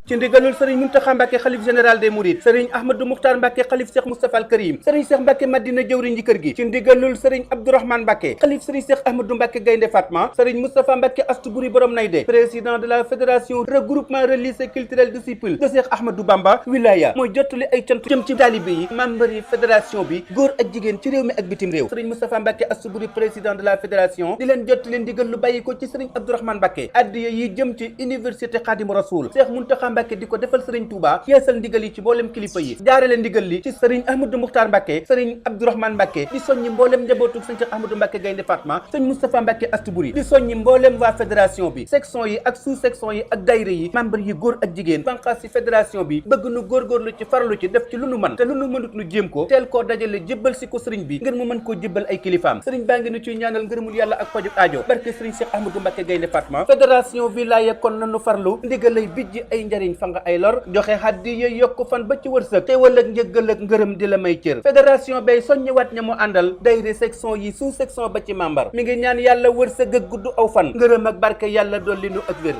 ci ndigalul sëriñ Muntaxa Mbàkke xalif général des mourides sëriñ Ahmadou Muxtaar Mbàkke xalif Cheikh Moustapha al Karim sëriñ Cheikh Mbàkke Madina jëwriñ ji kër gi ci ndigalul sëriñ Abdourahmane Mbàkke xalif sëriñ Cheikh Ahmadou Mbàkke Gaynde Fatma sëriñ Moustapha Mbàkke Astu Buri borom Nayde président de la fédération regroupement religieux culturel disciple de Cheikh Ahmadou Bamba wilaya mooy jottali ay cant jëm ci taalibe yi membre yi fédération bi góor ak jigéen ci réew mi ak bitim réew sëriñ Moustapha Mbàkke Astu Buri président de la fédération di leen jottali ndigal lu bàyyi ko ci sëriñ Abdourahmane Mbàkke addiya yi jëm ci université Xaadimu Rasuul Cheikh Muntaxa Mbàkke di ko defal sëriñ Touba yeesal ndigal yi ci mboolem kilifa yi jaarale ndigal li ci sëriñ Ahmadou Muxtaar Mbàkke sëriñ Abdourahmane Mbàkke di soññi mboolem njabootu sëriñ Cheikh Ahmadou Mbàkke Gaynde Fatma sëriñ Moustapha Mbàkke Astu Buri di soññi mboolem waa fédération bi section yi ak sous section yi ak daayira yi membre yi góor ak jigéen banqaas ci fédération bi bëgg nu góorgóorlu ci farlu ci def ci lu nu mën te lu nu mënut nu jéem ko teel koo dajale jébbal si ko sëriñ bi ngir mu mën koo jébbal ay kilifaam sëriñ baa ngi nu ciy ñaanal ngërëmul yàlla ak faju aajo barke sëriñ Cheikh Ahmadou Mbàkke Gaynde Fatma fédération wilaya kon nanu farlu ndigal lay bijji ay njariñ fa nga ay lor joxe hadiya yokku fan ba ci wërsëg teewal ak njëggal ak ngërëm di la may cër fédération bay soññiwaat ña mu àndal daayira section yi sous section ba ci membre mi ngi ñaan yàlla wërsëg ak gudd aw fan ngërëm ak barke yàlla dolli nu ak wér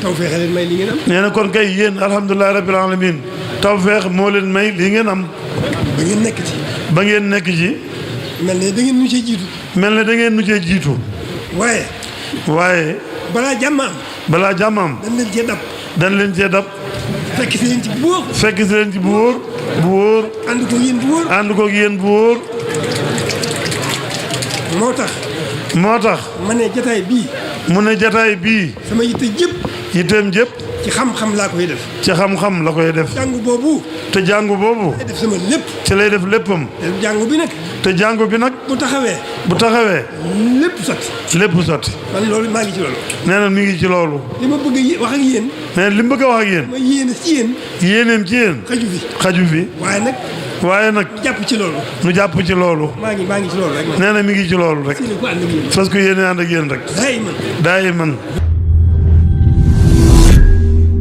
tawfeex leen may li ngeen am nee na kon kay yéen alhamdulilah rabbil alamin tawfeex moo leen may li ngeen am ba ngeen nekk ci ba ngeen nekk ci mel ne da ngeen nu cee jiitu mel ne da ngeen nu cee jiitu waaye balaa jàmm am dañ leen cee dab fekk si leen ci bu wóor ànd ko yéen bu wóor moo tax mu ne jataay bii sama yitteem jëpp ci xam-xam laa koy def ci xam-xam la koy def jàngu boobu lay def sama lépp ci lay def léppam jàngu bi nag bu taxawee lépp sotti man loolu maa ngi ci loolu nee na mi ngi ci loolu li ma bëgg wax ak yéen nee na li mu bëgg a wax ak yéen ma yéene ci yéen yéeneem ci yéen xaju fi waaye nag jàpp ci loolu nu jàpp ci loolu maa ngi ci loolu rek nee na mi ngi ci loolu rek ko ànd ak yéen parce que yéene ànd ak yéen rek daay man